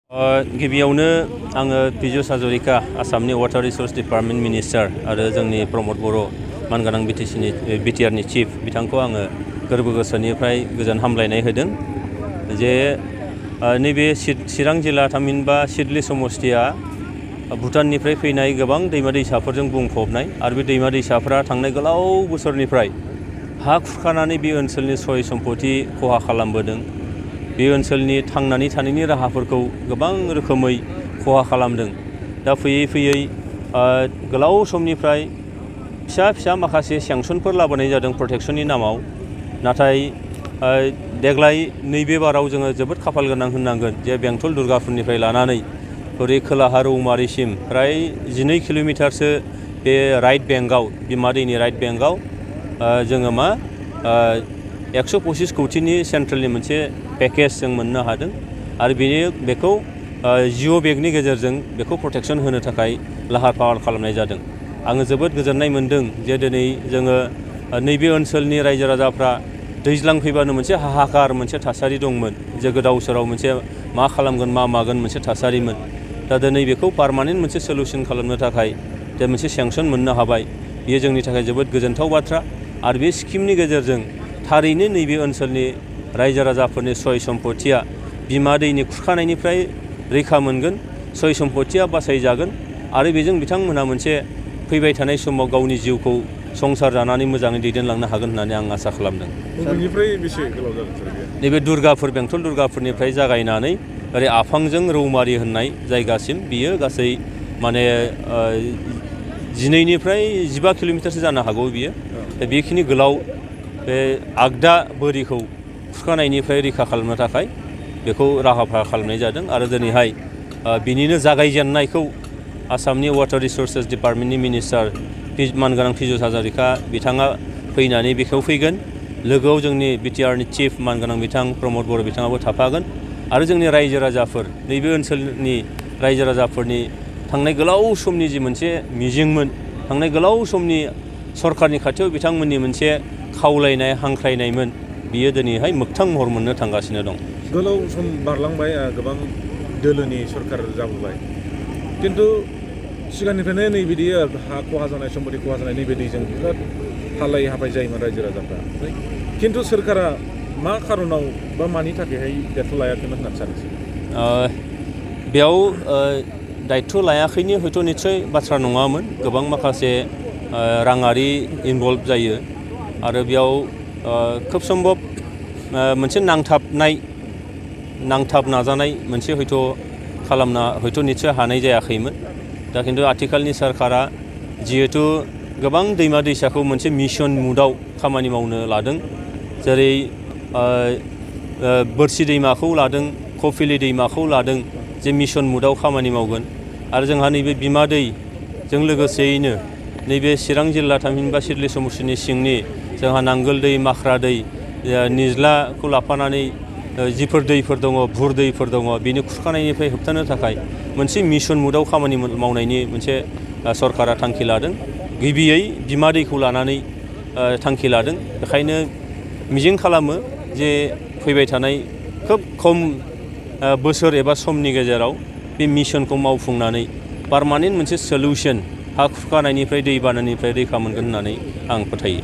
गिबियावनो आङो पीयूष हाजरिका आसामनि वाटार रिसोर्स डिपार्टमेन्ट मिनिस्टार आरो जोंनि प्रमद बर' मानगोनां बिटिआरनि चिफ बिथांखौ आङो गोरबो गोसोनिफ्राय गोजोन हामलायनाय होदों जे नैबे चिरां जिल्ला थामहिनबा सिडली समस्तिया भुटाननिफ्राय फैनाय गोबां दैमा दैसाफोरजों बुंफबनाय आरो बे दैमा दैसाफोरा थांनाय गोलाव बोसोरनिफ्राय हा खुरखानानै बे ओनसोलनि सय सम्पति खहा खालामबोदों। बे ओनसोलनि थांनानै थानायनि राहाफोरखौ गोबां रोखोमै खहा खालामदों। दा फैयै फैयै गोलाव समनिफ्राय फिसा माखासे सेंसनफोर लाबोनाय जादों प्रटेक्शननि नामाव, नाथाय देग्लाय नैबे बाराव जोङो जोबोद खाफाल गोनां होननांगोन जे बेंटल दुर्गापुरनिफ्राय लानानै ओरै खोलाहा रौमारिसिम फ्राय 12 किल'मिटारसो बे राइट बेंकआव बिमा दैनि राइट बेंकआव जोङो 125 कौटिनि सेन्ट्रेलनि मोनसे पेकेज जों मोननो हादों आरो बेखौ जिअ' बेगनि गेजेरजों बेखौ प्रटेक्शन होनो थाखाय लाहार फाहार खालामनाय जादों। आङो जोबोद गोजोननाय मोन्दों जे दिनै जोङो नैबे ओनसोलनि रायजो राजाफ्रा दैज्लां फैबानो मोनसे हाहाकार मोनसे थासारि दंमोन जे गोदाव सोराव मोनसे मा खालामगोन मा मागोन मोनसे थासारिमोन। दा दिनै बेखौ पार्मानेन्ट मोनसे सल्युसन खालामनो थाखाय जे मोनसे सेंसन मोननो हाबाय, बेयो जोंनि थाखाय जोबोद गोजोनथाव बाथ्रा आरो बे स्किमनि गेजेरजों थारैनो नैबे ओनसोलनि रायजो राजाफोरनि सय सम्पतिया बिमा दैनि खुरखानायनिफ्राय रैखा मोनगोन, सय सम्पतिया बासायजागोन आरो बेजों बिथांमोनहा मोनसे फैबाय थानाय समाव गावनि जिउखौ संसार जानानै मोजाङै दैदेनलांनो हागोन होननानै आं आसा खालामदों। नैबे बेंटल दुर्गापुरनिफ्राय जागायनानै ओरै आफांजों रौमारि होननाय जायगासिम बियो गासै 12निफ्राय 15 किल'मिटारसो जानो हागौ बियो। दा बेखिनि गोलाव बे आगदा बोरिखौ खुरखानायनिफ्राय रैखा खालामनो थाखाय बेखौ राहा खालामनाय जादों आरो दिनैहाय बिनिनो जागायजेननायखौ आसामनि वाटार रिसोर्सेस डिपार्टमेन्टनि मिनिस्टार मानगोनां पीयूष हाजरिका बिथाङा फैनानै बेखौ फैगोन। लोगोआव जोंनि बिटिआरनि चिफ मानगोनां बिथां प्रमद बर' बिथाङाबो थाफागोन आरो जोंनि रायजो राजाफोर नैबे ओनसोलनि रायजो राजाफोरनि थांनाय गोलाव समनि जि मोनसे मिजिंमोन, थांनाय गोलाव समनि सरकारनि खाथियाव बिथांमोननि मोनसे खावलायनाय हांख्रायनायमोन, बियो दिनैहाय मोगथां महर मोननो थांगासिनो दं। गोलाव सम बारलांबाय, गोबां दोलोनि सरकार जाबोबाय, किन्तु सिगांनिफ्रायनो नैबिदि हा खहा जानाय सम्पति खहा जानाय नैबिदिजों बिराद हालाय हाफाय जायोमोन रायजो राजाफ्रा। किन्तु सोरखारा मा खारनाव बा मानि थाखायहाय दायथ' लायाखैमोन होननानै सानो? बेयाव दायथ' लायाखैनि हयथ' निस्सय बाथ्रा नङामोन। गोबां माखासे राङारि इनभल्भ जायो आरो बेयाव खोब सम्भब मोनसे नांथाब नाजानाय मोनसे हयथ' खालामना निस्सय हानाय जायाखैमोन। दा खिन्थु आथिखालनि सरकारा जिहेतु गोबां दैमा दैसाखौ मोनसे मिशन मुडआव खामानि मावनो लादों, जेरै बोरसि दैमाखौ लादों, कपिली दैमाखौ लादों जे मिशन मुडआव खामानि मावगोन आरो जोंहा नैबे बिमा दैजों लोगोसेयैनो नैबे चिरां जिल्ला थामहिनबा सिडली समस्तिनि सिंनि जोंहा नांगोल दै, माख्रा दै, निज्लाखौ लाफानानै जिफोर दैफोर दङ, भुर दैफोर दङ, बेनि खुरखानायनिफ्राय होबथानो थाखाय मोनसे मिशन मुडआव खामानि मावनायनि मोनसे सरकारा थांखि लादों। गिबियै बिमा दैखौ लानानै थांखि लादों। बेखायनो मिजिं खालामो जे फैबाय थानाय खोब खम बोसोर एबा समनि गेजेराव बे मिशनखौ मावफुंनानै पार्मानेन्ट मोनसे सल्युसन हा खुरखानायनिफ्राय दैबानानिफ्राय रैखा मोनगोन होननानै आं फोथायो।